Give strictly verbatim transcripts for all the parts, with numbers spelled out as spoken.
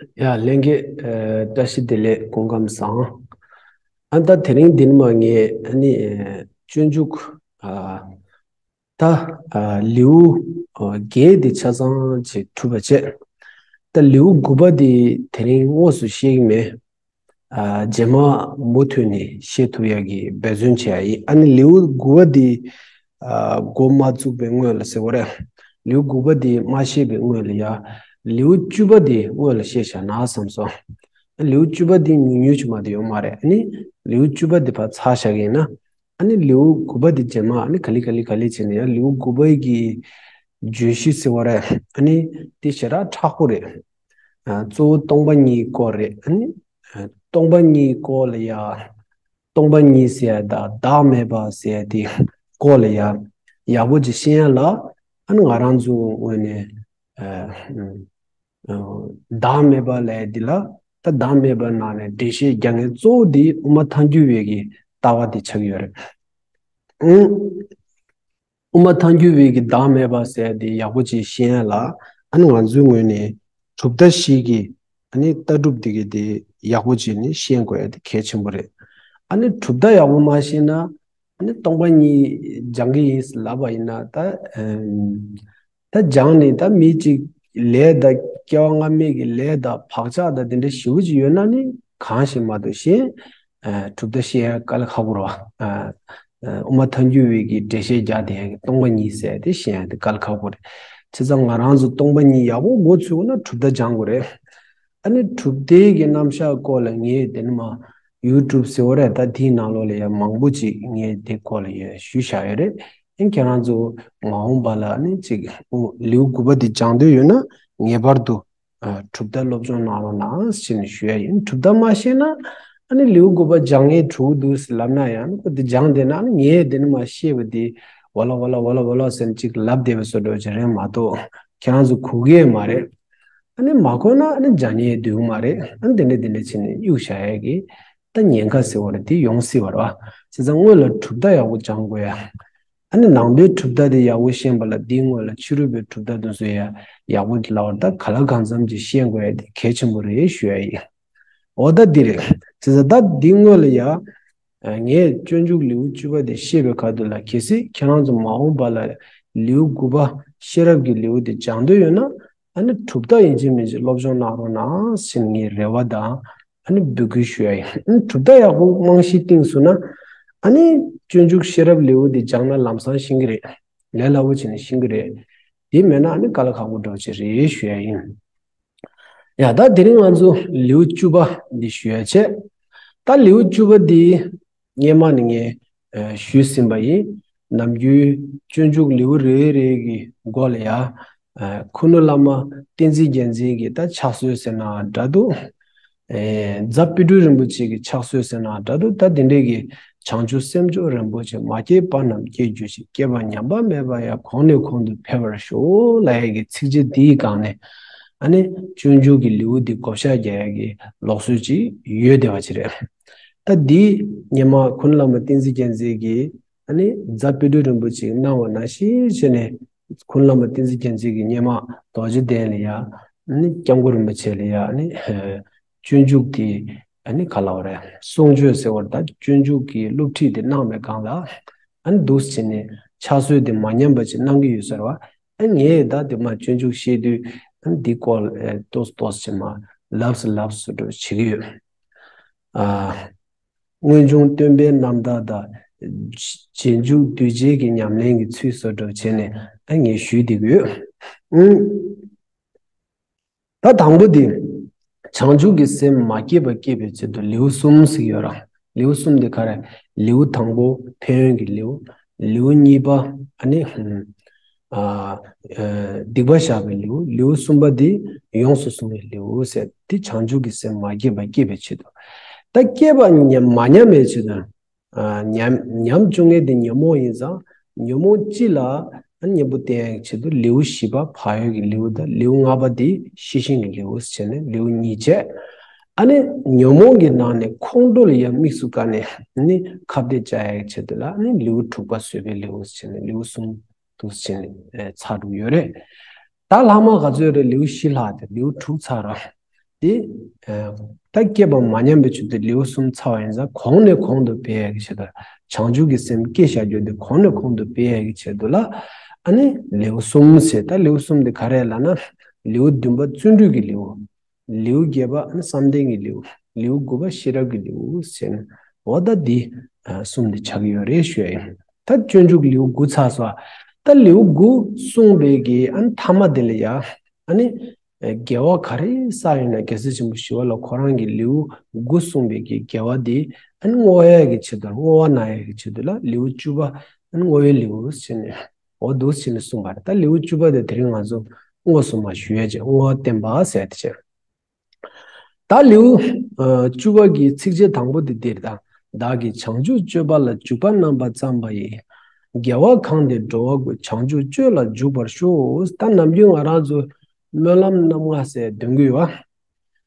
ཡ་ལྷན་རྒྱས། ཨ་བཀྲ་ཤིས་བདེ་ལེགས། སྐུ་ཁམས་བཟང་། ཨ་ད་དེ་རིང་འདི་ནས་མར་ངས་ཨ་ནི་ཨ་སྤྱོད་འཇུག་ཨ་ད་ཨ་ལེའུ་ཨ་བརྒྱད་དེ་ཆ་ཚང་ཅིག་གྲུབ་པ་བྱས། ད་ལེའུ་དགུ་པ་དེ་དེ་རིང་དངོས་སུ་བཤད་ཀྱི་མེད། ཨ་རྗེས་མ་མུ་མཐུད་ནས་བཤད་ཐུབ་ཡག་གི་འབད་བརྩོན་བྱེད་ཡག་ཡིན། ཨ་ནི་ལེའུ་དགུ་པ་འདི་ཨ་འགོ་མ་བཙུགས་པའི་སྔོན་ལ་ཟེར་བ་རེད། ལེའུ་དགུ་པ་འདི་མ་བཤད་པའི་སྔོན་ལ་ཡ་ལེའུ་བཅུ་པ་འདི་སྔོན་ལ་བཤད་བཞག་ན་བསམ་སོང་། ལེའུ་བཅུ་པ་འདི་ཉུང་ཉུང་ཅིག་མ་གཏོགས་ཡོད་མ་རེད། ཨ་ནི་ལེའུ་བཅུ་པ་འདི་ཕར་ཚར་བཞག་གི་ཡིན་ན། ཨ་ནི་ལེའུ་དགུ་པ་འདི་རྗེས་མ་ཨ་ནི་ག་ལེ་ག་ལེ་ག་ལེ་བྱས་ནས་ཡ་ལེའུ་དགུ་པའི་གི་བརྗོད་གཞི་ཟེར་བ་རེད། ཨ་ནི་དེ་ཞེ་དྲག་མཁྲེགས་པོ་རེད། ཨ་གཙོ་བོ་སྟོང་པ་ཉིད་སྐོར་རེད། ཨ་ནི་ཨ་སྟོང་པ་ཉིད་སྐོར་ལ་ཡ། སྟོང་པ་ཉིད་ཟེར་ཡ་དང་བདག་མེད་པ་ཟེར་ཡ་དེ་སྐོར་ལ་ཡ་ཡག་པོ་ཅིག་ཤེས་ཡ་ལ། ཨ་ནི་ང་རང་ཚོའི་ངོས་ནས་ཨ་ཨ་བདག་མེད་པ་ལབ་ཡ་འདི་ལ། ད་བདག་མེད་པ་ནང་ནས་འགྲེལ་བཤད་རྒྱག་མཁན་གཙོ་བོ་འདི་དབུ་མ་ཐལ་འགྱུར་བའི་གི་ལྟ་བ་དེ་ཆགས་ཀྱི་ཡོད་རེད། ཨང་། དབུ་མ་ཐལ་འགྱུར་བའི་གི་བདག་མེད་པ་ཟེར་ཡ་དེ་ཡག་པོ་ཅིག་ཤེས་ཡ་ལ། ཨ་ནི་ང་ཚོའི་ངོས་ནས་གྲུབ་མཐའ་བཞི་གི་ཨ་ནི་ལྟ་གྲུབ་དེ་གི་དེ་ཡག་པོ་ཅིག་ནི་ཤེས་དགོས་ཡ་དེ་གལ་ཆེན་པོ་རེད། ཨ་ནི་གྲུབ་མཐའ་ཡག་པོ་མ་ཤེས་ན། ཨ་ནི་སྟོང་པ་ཉིད་སྦྱང་གི་ཡིན་ལབ་པ་ཡིན་ན། ད་ཨམ་ད་སྦྱངས་ནས་ད་མི་གཅིག་ལས་དང་སྐྱེ་བ་སྔ་མའི་གི་ལས་དང་བག་ཆགས་དང་དེ་འདྲ་ཞེ་པོ་ཅིག་ཡོད་ན་ནི་གང་ཞིག་མ་གཏོགས་ཤེས། ཨ་གྲུབ་མཐའ་ཤེས་ཡ་དཀའ་ལས་ཁག་པོ་རེད་བ། ཨ་ཨ་དབུ་མ་ཐལ་འགྱུར་བའི་གི་འགྲེལ་བཤད་རྒྱག་བསྡད་ཡ་གི་སྟོང་པ་ཉིད་ཟེར་ཡ་དེ་ཤེས་ཡ་དེ་དཀའ་ལས་ཁག་པོ་རེད། བྱས་ཙང་ང་རང་ཚོ་སྟོང་པ་ཉིད་ཡག་པོ་མགོ་ཚོས་དགོས་ན་གྲུབ་མཐའ་སྦྱང་དགོས་རེད། ཨ་ནི་གྲུབ་མཐའི་གི་རྣམ་གཞག་སྐོར་ལ་ངས་དེ་ནི་མ་ཡུ་ཊུབ་ཟེར་བ་རེད། ད་དེའི་ནང་ལོགས་ལ་ཡང་མང་པོ་ཅིག་ངས་དེ་སྐོར་ལ་ཡོད་ཞུས་བཞག་ཡོད་རེད། ཨ་ནི་ཁྱེད་རང་ཚོ་མ་འོངས་པ་ལ་ཨ་ནི་ཅིག་ལེའུ་དགུ་པ་དེ་སྦྱང་འདོད་ཡོད་ན་ངེས་པར་དུ་ཨ་གྲུབ་མཐའ་སློབ་སྦྱོང་གནང་རོགས་གནང་ཞེས་ནས་ཞུ་ཡ་ཡིན། གྲུབ་མཐའ་མ་ཤེས་ན་ཨ་ནི་ལེའུ་དགུ་པ་སྦྱང་ངེས་འགྲོ་གི་འདུག་ཟེར་ལབ་ན་ཡང་ཁོ་དེ་སྦྱང་བསྡད་ན་ཨ་ནི་ངས་དེ་ནི་མ་ཤེས་པ་དེ་ཝ་ལ་ཝ་ལ་ཝ་ལ་ཝ་ལ་ཟེར་ནས་ཅིག་ལབ་བསྡད་པའི་བཟོ་འདྲ་ཅིག་རེད་མ་གཏོགས་ཁྱེད་རང་ཚོ་གོ་གི་ཡོད་མ་རེད། ཨ་ནི་མ་གོ་ན་ཨ་ནི་སྦྱང་ཉན་འདོད་ཀྱི་མ་རེད། ཨ་ནི་དེ་འདྲ་དེ་འདྲ་བྱས་ནས་གཡུག་བཞག་ཡ་གི་ད་ཉེན་ཁ་ཟེར་བ་རེད། དེ་ཡོང་སྲིད་པ་རེད་བ། བྱས་ཙང་སྔོན་ལ་གྲུབ་མཐའ་ཡག་པོ་སྦྱང་དགོས་ཡ། ཨ་ནི་ནང་པའི་གྲུབ་མཐའ་དེ་ཡག་པོ་ཤེས་པ་ལ་དེའི་སྔོན་ལ་ཕྱི་རོལ་པའི་གྲུབ་མཐའ་དེ་ཚོ་ཡ་ཡག་པོ་ལབ་པར་ད་ག་ལ་གང་འཚམ་ཅིག་ཤེས་དགོས་ཡ་དེ་གལ་ཆེན་པོ་རེད་ཞུ་ཡ་ཡིན། འོ་ད་འདི་རེད། བྱས་ཙང་ད་འདི་སྔོན་ལ་ཡ། ཨ་ངས་སྤྱོད་འཇུག་ལེའུ་བཅུ་པ་དེ་བཤད་པའི་ཁ་ཐུག་ལ་གལ་སྲིད་ཁྱེད་རང་ཚོ་མ་འོངས་པ་ལ་ལེའུ་དགུ་པ་ཤེས་རབ་ཀྱི་ལེའུ་དེ་སྦྱང་འདོད་ཡོད་ན། ཨ་ནི་གྲུབ་མཐའ་ཡིན་གཅིག་མིན་གཅིག་སློབ་སྦྱོང་གནང་རོགས་གནང་ཞེས་ངའི་རེ་བ་དང་ཨ་ནི་འབོད་སྐུལ་ཞུ་ཡ་ཡིན། ཨ་ནི་གྲུབ་མཐའ་ཡག་པོ་རྨང་གཞི་བཏིང་སོང་ན། ཨ་ནི་སྤྱོད་འཇུག་ཤེས་རབ་ལེའུ་དེ་སྦྱངས་ན་ལམ་སང་ཤེས་ཀྱི་རེད། ལས་སླ་པོ་བྱས་ནས་ཤེས་ཀྱི་རེད། དེ་མེད་ན་ཨ་ནི་དཀའ་ལས་ཁག་པོ་འདྲ་བོ་ཅིག་རེད་ཞུ་ཡ་ཡིན། ཡ་ད་དེ་རིང་ང་ཚོ་ལེའུ་བཅུ་པ་འདི་ཞུ་ཡ་བྱས། ད་ལེའུ་བཅུ་པ་འདི་སྔས་མ་ནས་ངས་ཨ་ཞུས་ཟིན་པ་ཡིན། ནམ་རྒྱུན་སྤྱོད་འཇུག་ལེའུ་རེ་རེ་གི་མགོ་ལ་ཡ་ཨ་ཁུ་ནུ་བླ་མ་བསྟན་འཛིན་རྒྱལ་མཚན་གྱི་ད་ཕྱག་སྲོལ་ཟེར་ན་འདྲ་འདུག་ཨེ་རྫ་དཔལ་སྤྲུལ་རིན་པོ་ཆེ་གི་ཕྱག་སྲོལ་ཟེར་ན་འདྲ་འདུག་ད་དེ་འདྲས་ཀྱི་བྱང་ཆུབ་སེམས་མཆོག་རིན་པོ་ཆེ། མ་སྐྱེས་པ་རྣམས་སྐྱེ་གྱུར་ཅིག་སྐྱེས་པ་ཉམས་པ་མེད་པ་ཡང་། གོང་ནས་གོང་དུ་འཕེལ་བར་ཤོག་ལབ་ཡ་གི་ཚིགས་བཅད་འདིའི་སྒང་ནས་ཨ་ནི་སྤྱོད་འཇུག་གི་ལེའུ་འདི་བགོ་བཤའ་རྒྱག་ཡ་གི་ལུགས་སྲོལ་ཅིག་ཡོད་བསྡད་པ་ཅིག་རེད། ད་འདི་སྔས་མ་ཁུ་ནུ་བླ་མ་བསྟན་འཛིན་རྒྱལ་མཚན་གྱིས་ཨ་ནི་རྫ་དཔལ་སྤྲུལ་རིན་པོ་ཆེ་གནང་བ་ནང་བཞིན་བྱས་ནས། ཁུ་ནུ་བླ་མ་བསྟན་འཛིན་རྒྱལ་མཚན་གྱིས་སྔས་མ་རྡོ་རྗེ་གདན་ལ་ཡ་ཨ་ནི་སྐྱབས་མགོན་རིན་པོ་ཆེ་ལ་ཡ་ཨ་ནི་སྤྱོད་འཇུག་གི་ཨ་ནི་ག་ལབ་རེད། གསུང་ཆོས་ཟེར་བ་ད་སྤྱོད་འཇུག་གི་སློབ་ཁྲིད་དེ་གནང་བའི་སྒང་ལ་ཨ་ནི་འདུག་སེ་བྱས་ནས་ཕྱག་སྲོལ་དེ་མ་ཉམས་པ་ཅིག་གནང་གི་ཡོད་ཟེར་བ། ཨ་ངས་ད་དེ་མ་སྤྱོད་འཇུག་བཤད་དུས་ཨ་ནི་འདི་སྐོར་ཨེ་ཏོག་ཙམ་ཏོག་ཙམ་བྱས་མ་ལབ་སུ་ལབ་སུ་འགྲོ་བྱེད་ཀྱི་ཡོད། ཨ། སྔོན་བྱུང་སྟོན་པའི་རྣམ་ཐར་དང་། རྗེས་འཇུག་གདུལ་བྱའི་གི་ཉམས་ལེན་གྱི་ཚུལ་བཟོ་འདྲ་བྱས་ནས་ཨ་ངས་ཞུས་བསྡད་ཀྱི་ཡོད། ཨུམ། ད་དང་པོ་དེ། བྱང་ཆུབ་ཀྱི་སེམས་མ་སྐྱེས་པ་སྐྱེད་པའི་ཆེད་དུ་ལེའུ་གསུམ་ཟེར་གྱི་ཡོད་ར། ལེའུ་གསུམ་དེ་ག་རེ། ལེའུ་དང་པོ་ཕན་ཡོན་གྱི་ལེའུ། ལེའུ་གཉིས་པ་ཨ་ནི། ཨ། ཨ། སྡིག་པ་བཤགས་པའི་ལེའུ། ལེའུ་གསུམ་པ་འདི་ཡོངས་སུ་བཟུང་བའི་ལེའུ་ཟེར། འདི་བྱང་ཆུབ་ཀྱི་སེམས་མ་སྐྱེས་པ་སྐྱེད་པའི་ཆེད་དུ། ད་སྐྱེས་པ་ཉམས་མ་ཉམས་པའི་ཆེད་དུ། ཨ། ཉམས་ཉམས་བཅུག་མཁན་དེ་ཉོན་མོངས་ཡིན་ཙང་ཉོན་མོངས་སྤྱི་ལ་ཨ་གཉེན་པོ་བསྟེན་ཡག་ཆེད་དུ་ལེའུ་བཞི་པ་བག་ཡོད་ཀྱི་ལེའུ་དང་ལེའུ་ལྔ་པ་འདི་ཤེས་བཞིན་གྱི་ལེའུ་ཟེར་བྱས་ནས་ལེའུ་གཉིས་བྱས། ཨ་ནི་ཉོན་མོངས་ཀྱི་ནང་ནས་ཁོང་ཁྲོ་ལ་ཡང་དམིགས་སུ་བཀར་ནས་ཨ་ནི་ཁ་གཏད་བཅག་ཡག་ཆེད་དུ་ལ་ཨ་ནི་ལེའུ་དྲུག་པ་བཟོད་པའི་ལེའུ་ཟེར་བྱས་ནས་ལེའུ་གསུམ་འདུག་ཟེར་བྱས་ནས་ཚར་འགྲོ་གི་ཡོད་རེད། ད་ལྷག་མ་ག་ཚོད་རེད། ལེའུ་བཞི་ལྷག་དེ་ལེའུ་དྲུག་ཚར་ར། དེ་ད་སྐྱེས་པ་མ་ཉམས་པའི་ཆེད་དུ་ལེའུ་གསུམ་ཚར་བ་ཡིན་ཙང་གོང་ནས་གོང་དུ་སྤེལ་ཡག་གི་ཆེད་དུ། བྱང་ཆུབ་ཀྱི་སེམས་སྐྱེ་བྱ་རྒྱུ་དེ་གོང་ནས་གོང་དུ་སྤེལ་ཡག་གི་ཆེད་དུ་ལ། ཨ་ནི་ལེའུ་གསུམ་ཟེར། ད་ལེའུ་གསུམ་དེ་ག་རེ་ལབ་ན། ལེའུ་བདུན་པ་བརྩོན་འགྲུས་ཀྱི་ལེའུ། ལེའུ་བརྒྱད་པ་ཨ་ནི་བསམ་གཏན་གྱི་ལེའུ། ལེའུ་དགུ་པ་ཤེས་རབ་ཀྱི་ལེའུ་ཟེར་ནས། འོ་ད་འདི་གསུམ་དེ་ཆགས་ཀྱི་ཡོད་རེད་ཞུ་ཡ་ཡིན། ད་སྤྱོད་འཇུག་ལེའུ་དགུ་ཚར་སོང་། ད་ལེའུ་དགུ་གསུངས་པའི་གི་ཨ་ནི་མཐའ་མ་དེ་ལ་ཡ། ཨ་ནི། དགེ་བ་ག་རེ་བསགས་ཡོད་ན། རྒྱལ་སྲས་ཆེན་པོ་ཞི་བ་ལྷ་ཁོ་རང་གིས་ལེའུ་དགུ་གསུངས་པའི་གི་དགེ་བ་དེ་ཨ་ནི་བསྔོ་ཡག་གི་ཆེད་དུ། བསྔོ་བ་གནང་ཡག་གི་ཆེད་དུ་ལ་ལེའུ་བཅུ་པ་ཨ་ནི་བསྔོ་བའི་ལེའུ་ཟེར་ནས། འོ་འདུག་ཟེར་ནས་གསུངས་པ་རེད། ད་ལེའུ་བཅུ་པ་དེ་དེ་རིང་ང་ཚོ་དངོས་སུ་མར་ཞུ་ཡ་བྱས། བསྔོ་བ་བསྟན་པ་ཟེར་དེ་བྱས། ད་ལེའུ་ཨ་བཅུ་པ་གི་ཚིགས་བཅད་དང་པོ་དེ་འདིར་ད། བདག་གིས་བྱང་ཆུབ་སྤྱོད་པ་ལ་འཇུག་པ་རྣམ་པར་བརྩམས་པ་ཡི། དགེ་བ་གང་དེས་འགྲོ་བ་ཀུན། བྱང་ཆུབ་སྤྱོད་ལ་འཇུག་པར་ཤོག། ད་ནམ་རྒྱུན་ང་རང་ཚོ་སྨོན་ལམ་རྣམ་ལྔ་ཟེར་འདོན་གྱི་ཡོད་པ།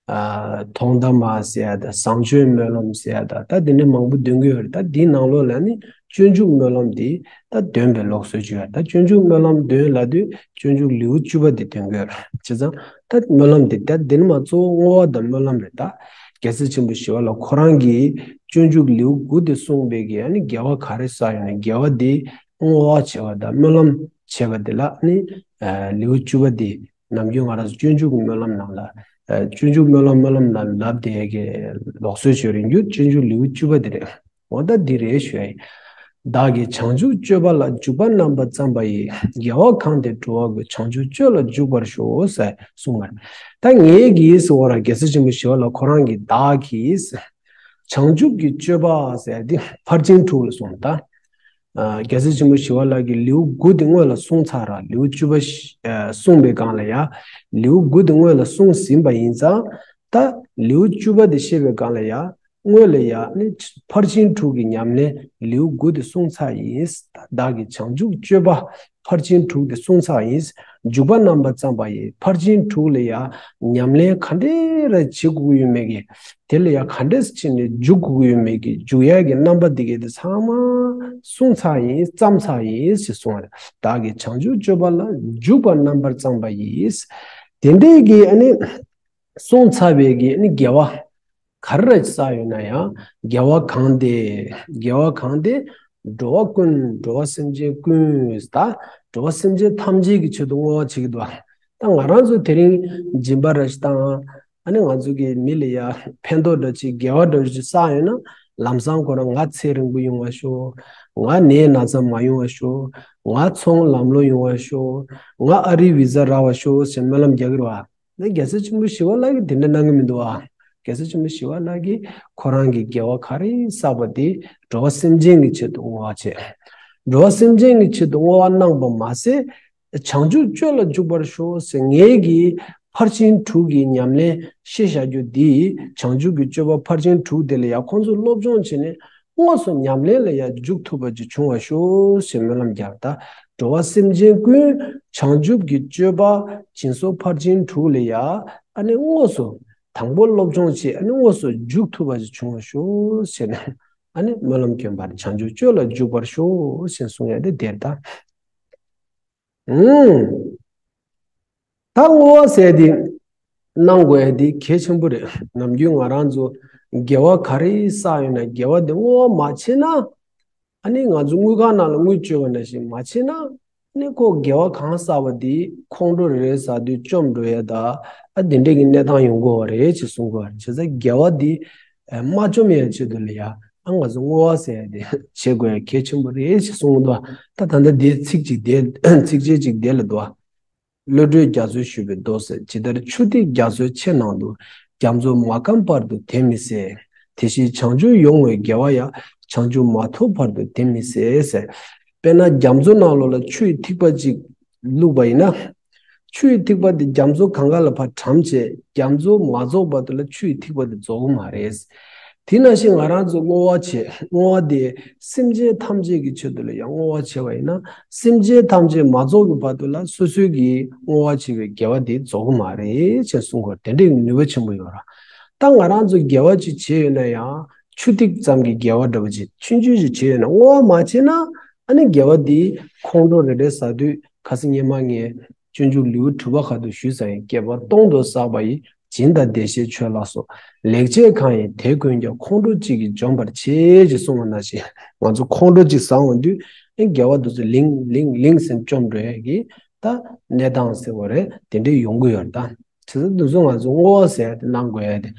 ཨ་ཐོག་མཐའ་མ་ཟེར་ཡ་ད། བཟང་སྤྱོད་སྨོན་ལམ་ཟེར་ཡ་ད། ད་དེ་འདྲ་མང་པོ་འདོན་གྱི་ཡོད་རེད། ད་འདིའི་ནང་ལོགས་ལ་ནི་སྤྱོད་འཇུག་སྨོན་ལམ་འདི་ད་འདོན་པའི་ལུགས་སྲོལ་ཅིག་ཡོད་རེད། ད་སྤྱོད་འཇུག་སྨོན་ལམ་འདོན་ལབ་དུས་སྤྱོད་འཇུག་ལེའུ་བཅུ་པ་འདི་འདོན་གྱི་ཡོད་རེད། བྱས་ཙང་ད་སྨོན་ལམ་འདི་ད་འདི་ནི་མ་གཙོ་བོ་བསྔོ་བ་དང་སྨོན་ལམ་རེད། ད་རྒྱལ་སྲས་ཆེན་པོ་ཞི་བ་ལྷ་ཁོ་རང་གིས་སྤྱོད་འཇུག་ལེའུ་དགུ་དེ་གསུངས་པའི་གི་ཨ་ནི་དགེ་བ་ག་རེ་བསགས་ཡོད་ན། དགེ་བ་དེ་བསྔོ་བ་བྱས་པ་དང་སྨོན་ལམ་བྱས་པ་དེ་ལ་ཨ་ནི་ལེའུ་བཅུ་པ་དེ། ནམ་རྒྱུན་ང་རང་ཚོ་སྤྱོད་འཇུག་གི་སྨོན་ལམ་ནང་ལ། ཨ་སྤྱོད་འཇུག་སྨོན་ལམ་སྨོན་ལམ་ལབ་ལབ་དེ་གི་ལུགས་སྲོལ་ཅིག་ཡོད་རེད། རྒྱུ་སྤྱོད་འཇུག་ལེའུ་བཅུ་པ་དེ་རེད། འོ་ད་འདི་རེད་ཞུ་ཡ་ཡིན། བདག་གིས་བྱང་ཆུབ་སྤྱོད་པ་ལ། འཇུག་པ་རྣམ་པར་བརྩམས་པ་ཡི། དགེ་བ་གང་དེས་འགྲོ་བ་ཀུན། བྱང་ཆུབ་སྤྱོད་ལ་འཇུག་པར་ཤོག་ཟེར་གསུངས་པ་རེད། ད་ངེད་ཀྱིས་ཟེར་བ་ར་རྒྱལ་སྲས་ཆེན་པོ་ཞི་བ་ལྷ་ཁོ་རང་གིས། བདག་གིས་བྱང་ཆུབ་ཀྱི་སྤྱོད་པ་ཟེར་ཡ་དེ་ཕར་ཕྱིན་དྲུག་ལ་གསུངས། ད། ཨ་རྒྱལ་སྲས་ཆེན་པོ་ཞི་བ་ལྷ་གིས་ལེའུ་དགུ་དེ་སྔོན་ལ་གསུངས་ཚར་ར། ལེའུ་བཅུ་པ་ཞིག་ཨ་གསུངས་པའི་སྒང་ལ་ཡ། ལེའུ་དགུ་དེ་སྔོན་ལ་གསུངས་ཟིན་པ་ཡིན་ཙང་། ད་ལེའུ་བཅུ་པ་དེ་བཤད་པའི་སྒང་ལ་ཡ། སྔོན་ལ་ཡ་ནི་ཕར་ཕྱིན་དྲུག་གི་ཉམས་ལེན་ལེའུ་དགུ་དེ་གསུངས་ཚར་ཡིན། བདག་གིས་བྱང་ཆུབ་སྤྱོད་པ་ཕར་ཕྱིན་དྲུག་དེ་གསུངས་ཚར་ཡིན། འཇུག་པ་རྣམ་པར་བརྩམས་པ་ཡི། ཕར་ཕྱིན་དྲུག་ལ་ཡ་ཉམས་ལེན་ག་འདྲས་ར་བྱེད་དགོས་ཀྱི་ཡོད་མེད་ཀྱི། དེ་ལ་ཡང་ག་འདྲས་བྱས་ནས་འཇུག་དགོས་ཀྱི་ཡོད་མེད་ཀྱི། འཇུག་ཡག་གི་རྣམ་པ་འདི་གའི་དེ་ཚང་མ་གསུངས་ཚར་ཡིན། བརྩམས་ཚར་ཡིན་ཞེས་གསུངས་པ་རེད། བདག་གིས་བྱང་ཆུབ་སྤྱོད་པ་ལ། འཇུག་པ་རྣམ་པར་བརྩམས་པ་ཡིས། དེ་འདྲས་ཀྱི་ཨ་ནི་གསུངས་ཚར་བའི་གི་ཨ་ནི་དགེ་བ་ག་རེ་ར་བསགས་ཡོད་ན་ཡང་། དགེ་བ་གང་དེ། དགེ་བ་གང་དེ། འགྲོ་བ་ཀུན། འགྲོ་བ་སེམས་ཅན་ཀུན། ད་འགྲོ་བ་སེམས་ཅན་ཐམས་ཅད་ཀྱི་ཆེད་དུ་བསྔོ་བ་བྱེད་ཀྱི་འདུག་ད་ང་རང་ཚོ་དེ་རིང་སྦྱིན་པ་ར་ཞིག་བཏང་། ཨ་ནི་ང་ཚོ་གི་མི་ལ་ཡ་ཕན་ཐོགས་འདྲ་ཅིག་དགེ་བ་འདྲ་ཅིག་བསགས་ཡོད་ན། ལམ་སང་ཁོ་རང་ང་ཚེ་རིང་པོ་ཡོང་བ་ཤོག། ང་ནད་ན་ཚ་མ་ཡོང་བ་ཤོག། ང་ཚོང་ལམ་ལྷོང་ཡོང་བ་ཤོག། ང་ཨ་རིའི་བི་ཟ་རག་པ་ཤོག་ཟེར་སྨོན་ལམ་རྒྱག་གི་རེད་བ། ད་རྒྱལ་སྲས་ཆེན་པོ་ཞི་བ་ལྷ་གིས་དེ་འདྲ་གནང་གི་མི་འདུག་ཨ། རྒྱལ་སྲས་ཆེན་པོ་ཞི་བ་ལྷ་གིས་ཁོ་རང་གི་དགེ་བ་ག་རེ་བསགས་པ་དེ་འགྲོ་བ་སེམས་ཅན་གྱི་ཆེད་དུ་བསྔོ་བ་བྱས། འགྲོ་བ་སེམས་ཅན་གྱི་ཆེད་དུ་བསྔོ་བ་གནང་བ་མ་ཟད། བྱང་ཆུབ་སྤྱོད་ལ་འཇུག་པར་ཤོག་ཟེར། ངེད་ཀྱིས་ཕར་ཕྱིན་དྲུག་གི་ཉམས་ལེན་བཤད་བཞག་རྒྱུ་འདི། བྱང་ཆུབ་ཀྱི་སྤྱོད་པ་ཕར་ཕྱིན་དྲུག་དེ་ལ་ཡང་ཁོང་ཚོས་སློབ་སྦྱོང་བྱས་ནས། དངོས་སུ་ཉམས་ལེན་ལ་ཡང་འཇུག་ཐུབ་པ་ཅིག་བྱུང་བར་ཤོག་ཞེས་སྨོན་ལམ་རྒྱག་ད། འགྲོ་བ་སེམས་ཅན་ཀུན་བྱང་ཆུབ་ཀྱི་སྤྱོད་པ་སྦྱིན་སོགས་ཕར་ཕྱིན་དྲུག་ལ་ཡང་ཨ་ནི་དངོས་སུ་དང་པོ་སློབ་སྦྱོང་བྱས། ཨ་ནི་དངོས་སུ་འཇུག་ཐུབ་པ་ཅིག་བྱུང་བར་ཤོག་ཞེས་ནས། ཨ་ནི་སྨོན་ལམ་བསྐྱོན་པར། བྱང་ཆུབ་སྤྱོད་ལ་འཇུག་པར་ཤོག་ཞེས་གསུང་ཡ་དེ་དེར་ད། ཨུམ། ད་བསྔོ་བ་ཟེར་དེ་གནང་དགོས་ཡ་དེ་གལ་ཆེན་པོ་རེད། ནམ་རྒྱུན་ང་རང་ཚོ་དགེ་བ་ག་རེ་བསགས་ཡོད་ན་དགེ་བ་དེ་བསྔོ་བ་མ་བྱས་ན། ཨ་ནི་ང་ཚོ་དངུལ་ཁང་ནང་ལ་དངུལ་བཅོལ་བ་ནང་བཞིན་མ་བྱས་ན། ཨ་ནི་ཁོ་དགེ་བ་གང་བསགས་པ་དེ་ཁོང་ཁྲོ་རེ་རེ་ཟ་དུས་བཅོམ་འགྲོ་ཡ་ད། ཨ་དེ་འདྲས་ཀྱི་གནས་སྟངས་ཡོང་གི་ཡོད་རེད་ཅེས་གསུང་གི་ཡོད་རེད། བྱས་ཙང་དགེ་བ་དེ་མ་བཅོམ་ཡ་ཆེད་དུ་ལ་ཡ། ཨ་ང་ཚོ་བསྔོ་བ་ཟེར་ཡ་དེ་བྱེད་དགོས་ཡ་གལ་ཆེན་པོ་རེད་ཅེས་གསུང་གི་འདུག་ད་ད་ལྟ་དེ་ཚིག་ཅིག་དེ་ཚིགས་བཅད་ཅིག་དེ་ལ་འདུག་བློ་གྲོས་རྒྱ་མཚོས་ཞུས་པའི་མདོ་ཟེར། ཇི་ལྟར་ཆུ་ཐིགས་རྒྱ་མཚོའི་ཆུ་ནང་དུ། རྒྱ་མཚོ་མ་སྐམ་བར་དུ་དེ་མི་ཟད། དེ་བཞིན་བྱང་ཆུབ་ཡོངས་བསྔོས་དགེ་བ་ཡང་། བྱང་ཆུབ་མ་ཐོབ་བར་དུ་དེ་མི་ཟད་ཟེར། དཔེར་ན་རྒྱ་མཚོ་ནང་ལོགས་ལ་ཆུ་ཡི་ཐིགས་པ་གཅིག་བླུགས་པ་ཡིན་ན། ཆུ་ཡི་ཐིགས་པ་དེ་རྒྱ་མཚོ་གང་ག་ལ་ཕར་གྲམ་བྱས། རྒྱ་མཚོ་མ་རྫོགས་བར་དུ་ལ་ཆུ་ཡི་ཐིགས་པ་དེ་རྫོགས་ཀྱི་མ་རེད། དེ་ནང་བཞིན་ང་རང་ཚོ་བསྔོ་བ་བྱེད། བསྔོ་བ་དེ་སེམས་ཅན་ཐམས་ཅད་ཀྱི་ཆེད་དུ་ལ་ཡང་བསྔོ་བ་བྱེད་པ་ཡིན་ན། སེམས་ཅན་ཐམས་ཅད་མ་རྫོགས་ཀྱི་བར་དུ་ལ་སོ་སོའི་གི་བསྔོ་བ་བྱེད་པའི་དགེ་བ་དེ་རྫོགས་ཀྱི་མ་རེད་ཅེས་གསུང་གི་ཡོད། དེ་འདྲའི་ནུས་པ་ཆེན་པོ་ཡོད་ར། ད་ང་རང་ཚོ་དགེ་བ་ཅིག་བྱས་ཡོད་ན་ཡང་ཆུ་ཐིགས་ཙམ་གྱི་དགེ་བ་འདྲ་བོ་ཅིག་ཆུང་ཆུང་ཞིག་བྱས་ཡོད་ན། བསྔོ་བ་མ་བྱས་ན་ཨ་ནི་དགེ་བ་དེ་ཁོང་ཁྲོ་རེ་རེ་ཟ་དུས། ཁ་སང་སྔོན་མ་ངས་སྤྱོད་འཇུག་ལེའུ་དྲུག་པ་ཁ་ཐུག་ཞུས་ཙང་། བསྐལ་པ་སྟོང་དུ་བསགས་པ་ཡི། སྦྱིན་དང་བདེ་གཤེགས་མཆོད་ལ་སོགས། ལེགས་སྤྱད་གང་ཡིན་དེ་ཀུན་ཀྱང་། ཁོང་ཁྲོ་གཅིག་གིས་འཇོམས་པར་བྱེད། ཅེས་གསུངས་པ་ནང་བཞིན། ང་ཚོ་ཁོང་ཁྲོ་གཅིག་ཟ་འོང་དུས་ཨེ་དགེ་བ་དེ་ཚོ་ལིང་ལིང་ལིང་ཟེར་བཅོམ་འགྲོ་ཡས་ཀྱི་ད་གནས་སྟངས་ཟེར་བ་རེད། དེ་འདྲའི་ཡོང་གི་ཡོད་རེད་ད། བྱས་ཙང་འདི་ཚོ་ང་ཚོ་བསྔོ་བ་ཟེར་ཡ་དེ་གནང་དགོས་ཡ་དེ།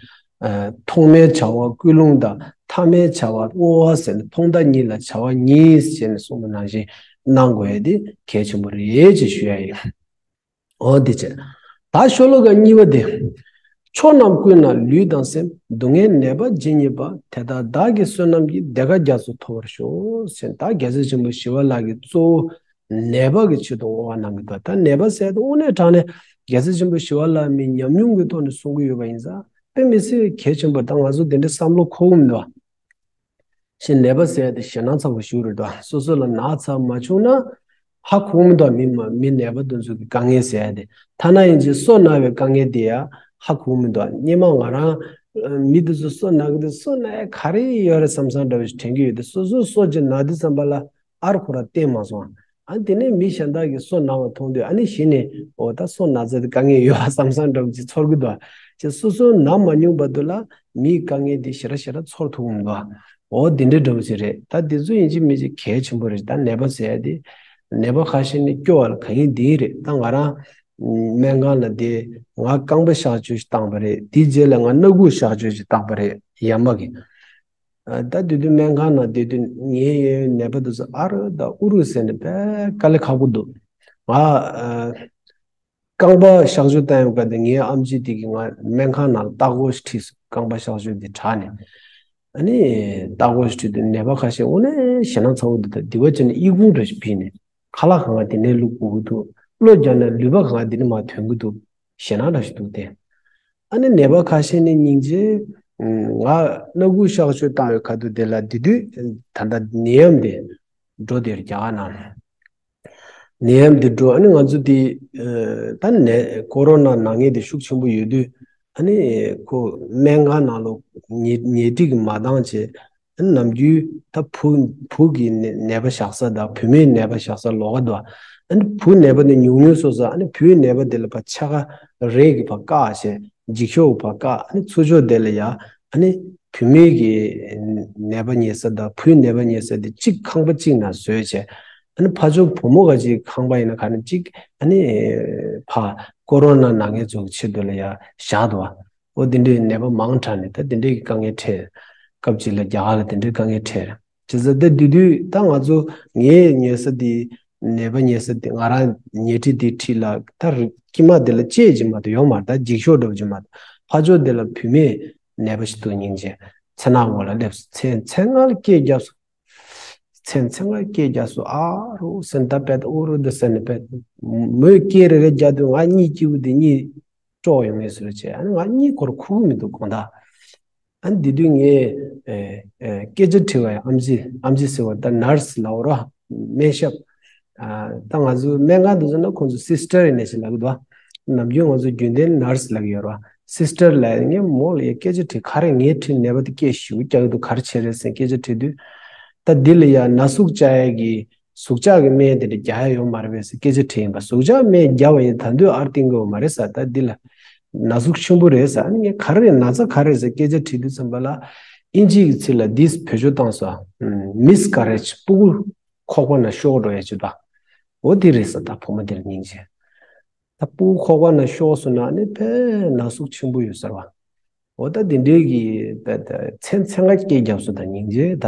ཨ་ཐོག་མའི་བྱ་བ་ཀུན་སློང་དང་ཐ་མའི་བྱ་བ་བསྔོ་བ་ཟེར་ནས་ཐོག་མཐའ་གཉིས་ལ་བྱ་བ་གཉིས་ཟེར་ནས་གསུངས་པ་ནང་བཞིན་གནང་དགོས་ཡ་དེ་གལ་ཆེན་པོ་རེད་ཅེས་ཞུ་ཡ་ཡིན། འོ་དེ་བྱས། ད་ཤོ་ལོ་ཀ་གཉིས་པ་དེ། ཕྱོགས་རྣམས་ཀུན་ན་ལུས་དང་སེམས། སྡུག་བསྔལ་ནད་པ་ཇི་སྙེད་པ། དེ་དག་བདག་གི་བསོད་ནམས་ཀྱིས། བདེ་དགའ་རྒྱ་མཚོ་ཐོབ་པར་ཤོག། ཟེར་ད་རྒྱལ་སྲས་ཆེན་པོ་ཞི་བ་ལྷ་གིས་གཙོ་བོ་ནད་པ་གི་ཆེད་དུ་བསྔོ་བ་གནང་གི་འདུག་ད་ནད་པ་ཟེར་དུས་དངོས་གནས་དྲང་གནས་རྒྱལ་སྲས་ཆེན་པོ་ཞི་བ་ལྷ་མི་ཉམས་མྱོང་གི་ཐོག་ནས་གསུང་གི་ཡོད་པ་ཡིན་ཙང་དཔེ་མི་སྲིད་གལ་ཆེན་པོ། ད་ང་ཚོ་དེ་འདྲའི་བསམ་བློ་འཁོར་གི་མི་འདུག་ཞེས་ནད་པ་ཟེར་ཡ་དེ་ཞེད་སྣང་ཚ་པོ་ཞིག་རེད་དོ། སོ་སོ་ལ་ན་ཚ་མ་བྱུང་ན་ཧ་གོ་མི་འདུག་མི་མ་མི་ནད་པ་དེ་ཚོ་གི་དཀའ་ངལ་ཟེར་ཡ་དེ། ཐ་ན་ཡིན་གཅིག་སོ་ན་བའི་དཀའ་ངལ་དེ་ཡང་ཧ་གོ་མི་འདུག་སྔོན་མ་ང་རང་མི་དེ་ཚོ་སོ་ན་གི་དེ་སོ་ན་ཡ་ག་རེ་ཡོད་རེད་བསམ་བསམ་འདྲ་བོ་ཞིག་དྲན་གྱི་ཡོད་དེ། སོ་སོ་སོ་གཅིག་ན་དུས་ཙམ་པ་ལ་ཨར་ཁོ་ར་བསྟན་མ་སོང་། ཨ་དེ་ནས་མི་གཞན་དག་གིས་སོ་ན་བ་མཐོང་དུས་ཨ་ནི་གཞི་ནས་འོ་ད་སོ་ན་ཚ་དེ་དཀའ་ངལ་ཡོད་ཨ་བསམ་བསམ་འདྲ་བོ་ཅིག་ཚོར་གི་འདུག་ཅེས་སོ་སོ་ན་མ་མྱོང་བར་དུ་ལ་མིའི་དཀའ་ངལ་དེ་ཞེ་དྲག་ཞེ་དྲག་ཚོར་ཐུབ་ཀྱི་མི་འདུག་འོ་དེ་འདྲའི་འདྲ་བོ་ཅིག་རེད། ད་དེ་ཚོ་ཡིན་གཅིག་མིན་གཅིག་གལ་ཆེན་པོ་རེད། ད་ནད་པ་ཟེར་ཡ་དེ་ནད་པ་ཁ་ཤས་ནི་སྐྱོ་བ་ལ་གང་ཡིན་དེ་རེད། ད་ང་རང་སྨན་ཁང་ལ་དེ་ང་རྐང་པ་གཤག་བཅོས་ཤིག་བཏང་པ་རེད། དེའི་རྗེས་ལ་ང་སྣ་ཁུག་གཤག་བཅོས་ཤིག་བཏང་པ་རེད་ཡ་མ་གི་ཨ་ད་དུས་དུས་སྨན་ཁང་ནང་བསྡད་དུས་ངའི་ནད་པ་དེ་ཚོ་ཨ་རུ་དང་ཨུ་རུ་ཟེར་ནས་དཔེ་དཀའ་ལས་ཁག་པོ་འདུག་ང་ཨ་རྐང་པ་གཤག་བཅོས་བཏང་ཡོང་སྐབས་དེ་ངའི་ཨམ་ཆི་དེ་གིས་ང་སྨན་ཁང་ནང་ལ་ལྟ་སྐོར་ཞིག་ཁྲིད་སོང་། རྐང་པ་གཤག་བཅོས་དེ་དྲག་ནས། ཨ་ནི་ལྟ་སྐོར་ཞིག་ཁྲིད་དུས་ནད་པ་ཁ་ཤས་དངོས་གནས་ཞེད་སྣང་ཚ་པོ་འདུག་ད་དེ་བ་བྱས་ནས་ཨི་ཁུང་འདྲ་ཞིག་ཕུད་ནས་ཁ་ལག་གང་ག་དེ་ནས་བླུགས་དགོས་ཀྱི་འདུག་བློ་རྒྱག་ན་ལུད་པ་གང་ག་དེ་ནས་མར་ཐོན་གྱི་འདུག་ཞེད་སྣང་འདྲ་ཞིག་འདུག་སྟེ། ཨ་ནི་ནད་པ་ཁ་ཤས་ནི་སྙིང་རྗེ། ང་སྣ་ཁུག་གཤག་བཅོས་བཏང་བའི་ཁ་ཐུག་དེ་ལ་དེ་དུས་ད་ལྟ་ནད་ཡམས་དེ་འགྲོ་དེར་རྒྱ་གར་ནང་ནད་ཡམས་དེ་འགྲོ། ཨ་ནི་ང་ཚོ་དེ་ད་ནད་ཀོ་རོ་ན་ན་མཁན་དེ་ཤུགས་ཆེན་པོ་ཡོད་དུས་ཨ་ནི་ཁོ་སྨན་ཁང་ནང་ལོགས་ཉལ་ཉལ་ཁྲི་གི་མ་འདང་བྱས། ནམ་རྒྱུན་ད་བུ་བུ་གི་ནད་ནད་པ་བཞག་ས་དང་བུད་མེད་ནད་པ་བཞག་ས་ལོགས་ཀ་འདུག་ཨ་ནི་བུ་ནད་པ་དེ་ཉུང་ཉུང་སོང་ཙང་ཨ་ནི་བུའི་ནད་པ་དེ་ལ་ཕར་ཕྱེད་ཀ་རས་ཀྱིས་ཕར་བཀག་བྱས། འགྱིག་ཤོག་ཕར་བཀག་ཨ་ནི་ཚུར་ཕྱོགས་དེ་ལ་ཡ་ཨ་ནི་བུད་མེད་ཀྱི་ནད་པ་ཉལ་ས་དང་བུའི་ནད་པ་ཉལ་ས་དེ་གཅིག་ཁང་པ་གཅིག་ནང་བཟོས་བྱས། ཨ་ནི་ཕར་ཕྱོགས་བུ་མོ་ག་ཅིག་ཁང་པ་ཡིན་ན་ག་ནས་གཅིག་ཨ་ནི་ཕར་ཀོ་རོ་ན་ན་མཁན་ཚོ་གི་ཆེད་དུ་ལ་ཡ་བཞག་འདུག་བ། འོ་དེ་འདྲའི་ནད་པ་མང་དྲགས་ནས་ད་དེ་འདྲའི་དཀའ་ངལ་འཕྲད། སྐབས་གཅིག་ལ་རྒྱ་གར་ལ་དེ་འདྲའི་དཀའ་ངལ་འཕྲད། བྱས་ཙང་ད་དེ་དུས་ད་ང་ཚོ་ངའི་ཉལ་ས་དེ་ནད་པ་ཉལ་ས་དེ་ང་རང་ཉལ་ཁྲི་དེའི་འཁྲིས་ལ་ད་རི་དཀྱིལ་མ་དེ་ལ་ལྕེ་ཅིག་མ་གཏོགས་ཡོད་མ་རེད། ད་འགྱིག་ཤོག་འདྲ་པོ་ཅིག་མ་གཏོགས་ཕར་ཕྱོགས་དེ་ལ་བུད་མེད་ནད་པ་ཞིག་འདུག་སྙིང་རྗེ། མཚན་ནག་འོག་ལ་སླེབས་སོང་། མཚན་མཚན་ནག་ལ་སྐད་བརྒྱབ་སོང་། མཚན་མཚན་ནག་ལ་སྐད་བརྒྱབ་སོང་། ཨ་རོ་ཟེར་ནས་ད་དཔེ་ད་ཨུ་རུ་འདི་ཟེར་ནས་དཔེ་མོས་སྐད་རེ་རེ་རྒྱག་དུས་ང་གཉིད་སྐྱིད་པོ་དེ་གཉིད་དཀྲོག་ཡོང་ངེས་ཟེར་བྱས། ཨ་ནི་ང་གཉིད་ཁོ་རང་ཁུག་གི་མི་འདུག་དགོང་དག་ཨ་ནི་དེ་དུས་ངས་ཨེ་ཨེ་སྐད་ཆ་དྲིས་པ་ཡིན། ཨམ་ཆི་ཨམ་ཆི་ཟེར་བ་ད་ནར་སི་ལབ་རོ། སྨན་ཞབས། ཨ་ད་ང་ཚོ་སྨན་ཁང་དུ་སོང་ན་ཁོང་ཚོ་སི་སི་ཊར་ཡིན་ནས་ཞིག་ལབ་ཀྱི་འདུག་ནམ་རྒྱུན་ང་ཚོ་རྒྱུན་ལྡན་ནར་སི་ལབ་ཀྱི་ཡོད་རེད་བ། སི་སི་ཊར་ལབ་ཡ་ངས་མོ་ལ་ཡ་སྐད་ཆ་དྲིས། ག་རེ་ངའི་འཁྲིས་ནད་པ་དེ་སྐད་ཞེ་པོ་རྒྱག་གི་འདུག་ག་རེ་བྱས་རེད་ཟེར་སྐད་ཆ་དྲིས་དུས། ད་འདི་ལ་ཡ་ན་ཟུག་བཅག་ཡ་གི་ཟུག་བཅག་གི་སྨན་དེ་འདྲ་རྒྱག་ཡ་ཡོད་མ་རེད་པས་ཟེར་སྐད་ཆ་དྲིས་ཡིན་པ། ཟུག་བཅག་སྨན་རྒྱག་པ་ཡིན་ད་དུང་ཨར་བསྟན་གི་ཡོད་མ་རེད་ཟེར། ད་འདི་ལ་ན་ཟུག་ཆེན་པོ་རེད་ཟེར། ཨ་ནི་ངས་ག་རེ་རེད་ན་ཚ་ག་རེ་རེད་ཟེར་སྐད་ཆ་དྲིས་དུས་ཙམ་པ་ལ་ཨིན་ཇི་གི་ཚིག་ལ་this བེད་སྤྱོད་བཏང་སོང་། ཨ་miscarriage སྤུ་གུ་ཁོག་པ་ནང་ཤོར་འགྲོ་ཡ་ཅིག་འདུག་འོ་དེ་རེད་ཟེར། ད་བུ་མོ་དེར་སྙིང་རྗེ། ད་སྤུ་གུ་ཁོག་པ་ནང་ཤོར་སོང་ན་ཨ་ནི་དཔེ་ན་ཟུག་ཆེན་པོ་ཡོད་ཟེར་བ། འོ་ད་དེ་འདྲའི་གི་དཔེ་ད་མཚན་མཚན་ཁ་སྐྱེ་རྒྱབ་སོང་ད་སྙིང་རྗེ་ད།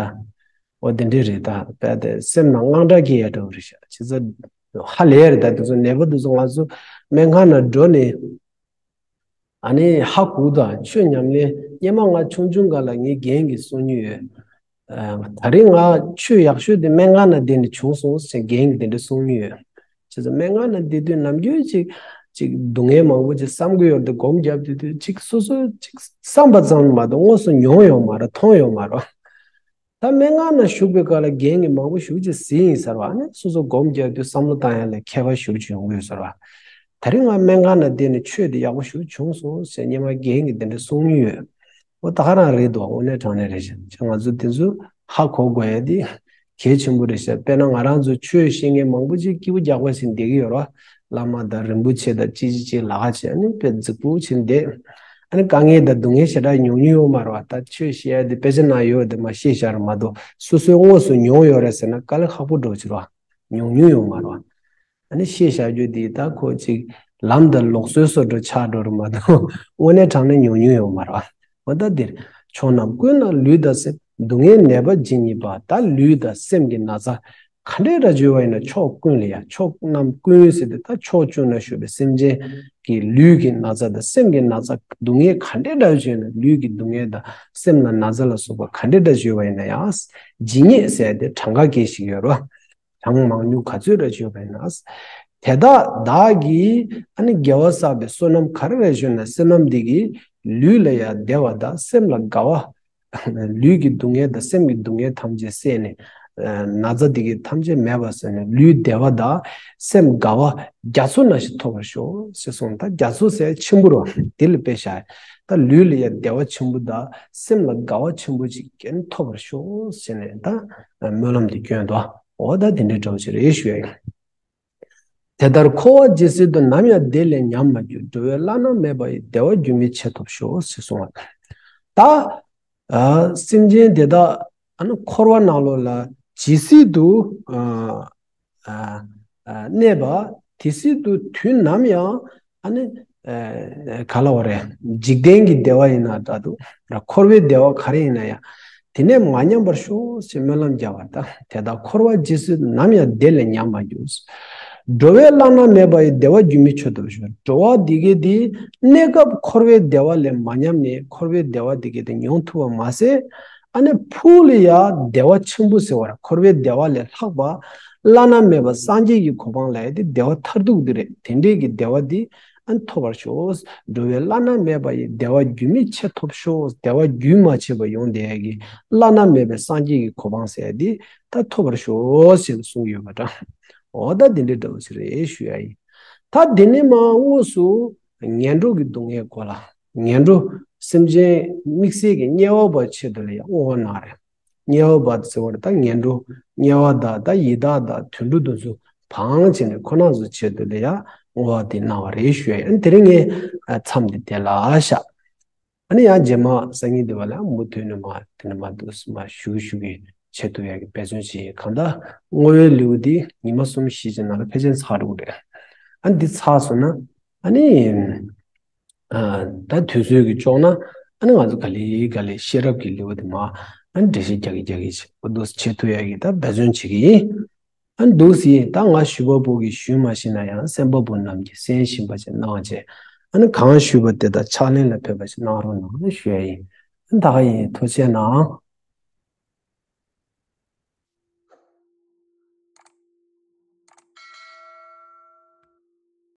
འོ་དེ་འདྲའི་རེད་ད། དཔེ་ད་སེམས་ནང་དངངས་སྐྲག་སྐྱེ་ཡ་འདྲ་བོ་རེད་ཤག་བྱས་ཙང་ཧ་ལས་རེད་ད། དེ་ཚོ་ནད་པ་དེ་ཚོ་ང་ཚོ་སྨན་ཁང་ནང་འགྲོ་ནས། ཨ་ནི་ཧ་གོ་ད་ཆོས་ཉམས་ལེན་སྔོན་མ་ང་ཆུང་ཆུང་སྒང་ལ་ངའི་རྒན་གྱིས་གསུང་མྱོང་ཡོད། ཨ་ད་རིང་ང་ཆོས་ཡག་ཤོས་དེ་སྨན་ཁང་ནང་བསྡད་ནས་བྱུང་སོང་ཟེར་རྒན་གྱིས་དེ་འདྲ་གསུང་མྱོང་ཡོད། བྱས་ཙང་སྨན་ཁང་ནང་བསྡད་དུས་ནམ་རྒྱུན་ཅིག་ཅིག་སྡུག་བསྔལ་མང་པོ་ཅིག་བསམ་གྱི་ཡོད་རེད་དེ་སྒོམ་རྒྱབ་བསྡད་དུས་ཅིག་སོ་སོ་ཅིག་བསམ་པ་ཙམ་མ་གཏོགས་དངོས་སུ་མྱོང་ཡོད་མ་རེད་མཐོང་ཡོད་མ་རེད། ད་སྨན་ཁང་ནང་བཞུགས་པའི་སྐབས་ལ་རྒན་གྱིས་མང་པོ་ཞེ་པོ་ཅིག་གཟིགས་ཡིན་ཟེར་བ། ཨ་ནི་སོ་སོ་སྒོམ་རྒྱག་དུས་བསམ་བློ་བཏང་ཡ་ལ་ཁྱད་པར་ཞེ་པོ་ཅིག་ཡོང་གི་ཡོད་ཟེར་བ། ད་རིང་ང་སྨན་ཁང་ནང་བསྡད་ནས་ཆོས་དེ་ཡག་པོ་ཞེ་པོ་བྱུང་སོང་ཟེར་སྔོན་མ་རྒན་གྱིས་དེ་འདྲ་གསུང་མྱོང་ཡོད། འོ་ད་ག་རང་རེད་འདུག་དངོས་གནས་དྲང་གནས་རེད་ཤག་ང་ཚོ་དེ་ཚོ་ཧ་གོ་དགོས་ཡ་དེ་གལ་ཆེན་པོ་རེད་ཤག་དཔེར་ན་ང་རང་ཚོ་ཆོས་ཤེས་མཁན་མང་པོ་ཅིག་སྐྱིད་པོ་རྒྱག་པ་ཞིག་བསྡད་ཀྱི་ཡོད་རེད་བ། བླ་མ་དང་རིན་པོ་ཆེ་དང་ཅི་ཅི་ཅི་ལ་ཁ་བྱས་ཨ་ནི་དཔེ་རྫིག་པོ་བྱས་བསྡད། ཨ་ནི་དཀའ་ངལ་དང་སྡུག་བསྔལ་ཞེ་དྲག་མྱོང་མྱོང་ཡོད་མ་རེད་བ། ད་ཆོས་བཤད་ཡ་དེ་དཔེ་ཆ་ནང་ཡོད་དེ་མར་བཤད་བཞག་རེད་མ་གཏོགས། སོ་སོའི་དངོས་སུ་མྱོང་ཡོད་རེད་ཟེར་ན་དཀའ་ལས་ཁག་པོ་འདྲ་བོ་ཅིག་རེད་བ། མྱོང་མྱོང་ཡོད་མ་རེད་བ། ཨ་ནི་བཤད་བཞག་རྒྱུ་དེ་ད་ཁོ་ཅིག་ལམ་དང་ལུགས་སྲོལ་བཟོ་འདྲ་ཆགས་འགྲོ་རེད་མ་གཏོགས། དངོས་གནས་དྲང་གནས་མྱོང་མྱོང་ཡོད་མ་རེད་བ། འོ་ད་འདིར། ཕྱོགས་རྣམས་ཀུན་ན་ལུས་དང་སེམས། སྡུག་བསྔལ་ནད་པ་ཇི་སྙེད་པ། ད་ལུས་དང་སེམས་ཀྱི་ན་ཚ་ག་འདྲས་འདྲ་བྱུང་བ་ཡིན་ན་ཕྱོགས་ཀུན་ལ་ཡ། ཕྱོགས་རྣམས་ཀུན་ཟེར་དུས་ད་ཕྱོགས་བཅུ་ན་བཞུགས་པའི་སེམས་ཅན་གྱི་ལུས་ཀྱི་ན་ཚ་དང་སེམས་ཀྱི་ན་ཚ་སྡུག་བསྔལ་ག་འདྲས་འདྲ་བྱུང་ན། ལུས་ཀྱི་སྡུག་བསྔལ་དང་སེམས་ལ་ན་ཚ་ལ་སོགས་པ་ག་འདྲས་འདྲ་བྱུང་བ་ཡིན་ན་ཡང་། ཇི་སྙེད་ཟེར་ཏེ་གྲངས་ཀ་གྱིས་ཤིག་ཡོད་རེད་བ། གྲངས་མང་ཉུང་ག་ཚོད་འདྲ་བྱུང་བ་ཡིན་ན། དེ་དག་བདག་གིས་ཨ་ནི་དགེ་བ་བསགས་པའི་བསོད་ནམས་ག་རེ་རེད་ཞུ་ན། བསོད་ནམས་འདི་གིས་ལུས་ལ་ཡང་བདེ་བ་དང་སེམས་ལ་དགའ་བ། ལུས་ཀྱི་སྡུག་བསྔལ་དང་སེམས་ཀྱི་སྡུག་བསྔལ་ཐམས་ཅད་བསལ་ནས། ན་ཚ་འདི་གི་ཐམས་ཅད་མེད་པར་བཟོས་ནས་ལུས་བདེ་བ་དང་སེམས་དགའ་བ་རྒྱ་མཚོ་ནང་བཞིན་ཐོབ་པར་ཤོག་ཞེས་གསུངས། ད་རྒྱ་མཚོ་ཟེར་ཆེན་པོ་རེད་བ། དེ་ལ་དཔེ་བཞག་ཡ། ད་ལུས་ལ་ཡང་བདེ་བ་ཆེན་པོ་དང་སེམས་ལ་དགའ་བ་ཆེན་པོ་ཅིག་ཀྱང་ཐོབ་པར་ཤོག་ཟེར་ནས་ད་སྨོན་ལམ་འདི་བསྐྱོན་ཏོ། འོ་ད་དེ་འདྲའི་འདྲ་བོ་ཅིག་རེད་ཞུ་ཡ་ཡིན། དེ་ལྟར་འཁོར་བ་ཇི་སྲིད་དུ། ནམ་ཡང་བདེ་ལས་ཉམས་མ་གྱུར། འགྲོ་བའི་བླ་ན་མེད་པ་ཡི། བདེ་བ་རྒྱུན་མི་འཆད་ཐོབ་ཤོག་ཞེས་གསུངས་པ། ད་ཨ་སེམས་ཅན་དེ་དག་ཨ་ནི་འཁོར་བ་ནང་ལོགས་ལ་ཇི་སྲིད་དུ་ཨ་ཨ་ཨ་གནས་པ་དེ་སྲིད་དུ་དུས་ནམ་ཡང་ཨ་ནི་ཨ་ག་ལ་བ་རེད། འཇིག་རྟེན་གྱི་བདེ་བ་ཡིན་ན་འདྲ་འདུག་ར། འཁོར་བའི་བདེ་བ་ག་རེ་ཡིན་ན་ཡང་དེ་ནས་མ་ཉམས་པར་ཤོག་ཅེས་སྨོན་ལམ་རྒྱག་པ་དང་། དེ་དག་འཁོར་བ་ཇི་སྲིད་དུ། ནམ་ཡང་བདེ་ལས་ཉམས་མ་གྱུར། འགྲོ་བའི་བླ་ན་མེད་པ་ཡི། བདེ་བ་རྒྱུན་མི་འཆད་ཐོབ་ཤོག་འགྲོ་བ་འདི་གའི་དེ་གནས་སྐབས་འཁོར་བའི་བདེ་བ་ལས་མ་ཉམས་ནས་འཁོར་བའི་བདེ་བ་འདི་གའི་དེ་མྱོང་ཐུབ་པ་མ་ཟད། ཨ་ནི་ཕུགས་ལ་ཡང་བདེ་བ་ཆེན་པོ་ཟེར་བ་ར། འཁོར་བའི་བདེ་བ་ལས་ལྷག་པ་བླ་ན་མེད་པ་སངས་རྒྱས་ཀྱི་གོ་འཕང་ལ་ཡ་དེ་བདེ་བ་མཐར་ཐུག་དེ་རེད། དེ་འདྲའི་གི་བདེ་བ་འདི་ཨ་ནི་ཐོབ་པར་ཤོག་འགྲོ་བའི་བླ་ན་མེད་པ་ཡི། བདེ་བ་རྒྱུན་མི་འཆད་ཐོབ་ཤོག་བདེ་བ་རྒྱུན་མ་ཆད་པ་ཡོང་བསྡད་ཡ་གི་བླ་ན་མེད་པའི་སངས་རྒྱས་ཀྱི་གོ་འཕང་ཟེར་ཡ་འདི་ད་ཐོབ་པར་ཤོག་ཟེར་ནས་གསུངས་ཡོད་པ་འདྲ། འོ་ད་འདི་འདྲའི་འདྲ་བོ་ཞིག་རེད་ཞུ་ཡ་ཡིན། ད་འདི་ནས་མར་དངོས་སུ་ངན་འགྲོ་གི་སྡུག་བསྔལ་སྐོར་ལ། ངན་འགྲོ་སེམས་ཅན་དམིགས་བསལ་གྱི་དམྱལ་བ་པ་ཆེད་དུ་ལ་ཡང་བསྔོ་བ་གནང་རེད། དམྱལ་བ་པ་ཟེར་བ་ད་ངན་འགྲོ་དམྱལ་བ་དང་ད་ཡི་དྭགས་དང་དུད་འགྲོ་དེ་ཚོ་བང་བྱས་ནས་ཁོ་རང་ཚོ་ཆེད་དུ་ལ་ཡང་བསྔོ་བ་དེ་གནང་བ་རེད་ཞུ་ཡ་ཡིན། དེ་རིང་ངས་མཚམས་འདི་དེ་ལ་བཞག་ཨ་ནི་ཡང་རྗེས་མ་སང་ཉིན་འདི་བ་ལ་མུ་མཐུད་ནས་མ་དེ་ནས་མ་འདུག་མ་ཞུ་ཞུ་གི་ཆེད་དུ་ཡ་གི་འབད་བརྩོན་བྱེད། གང་ལྟར་བསྔོ་བའི་ལེའུ་འདི་ཉི་མ་གསུམ་བཞི་ཅིག་ནང་ལ་ཕལ་ཆེར་ཚར་འགྲོ་གི་རེད། ཨ་ནི་འདི་ཚར་སོང་ན་ཨ་ནི་ཨ་ད་དུས་ཚོད་ཀྱི་ལྕོགས་ན་ཨ་ནི་ང་ཚོ་ག་ལེ་ག་ལེ་ཤེས་རབ་ཀྱི་ལེའུ་འདི་མ་ཨ་ནི་འགྲེལ་བཤད་རྒྱག་གི་རྒྱག་གི་བྱེད་འདུག་བྱེད་ཐུབ་ཡ་གི་ད་འབད་བརྩོན་བྱེད་ཀྱི་ཡིན། ཨ་ནི་འདུག་སེ་ད་ང་ཞུས་པ་པོ་གིས་ཞུས་མ་ཤེས་ན་ཡང་གསན་པ་པོ་རྣམས་ཀྱིས་གསན་བཞིན་པ་ཅིག་གནང་བྱས། ཨ་ནི་གང་ཞུས་པ་དེ་དག་ཕྱག་ལེན་ལ་ཕེབས་པ་ཅིག་གནང་རོགས་གནང་ཞུ་ཡ་ཡིན། ཨ་ནི་ད་ག་ཡིན། ཐུགས་རྗེ་གནང་།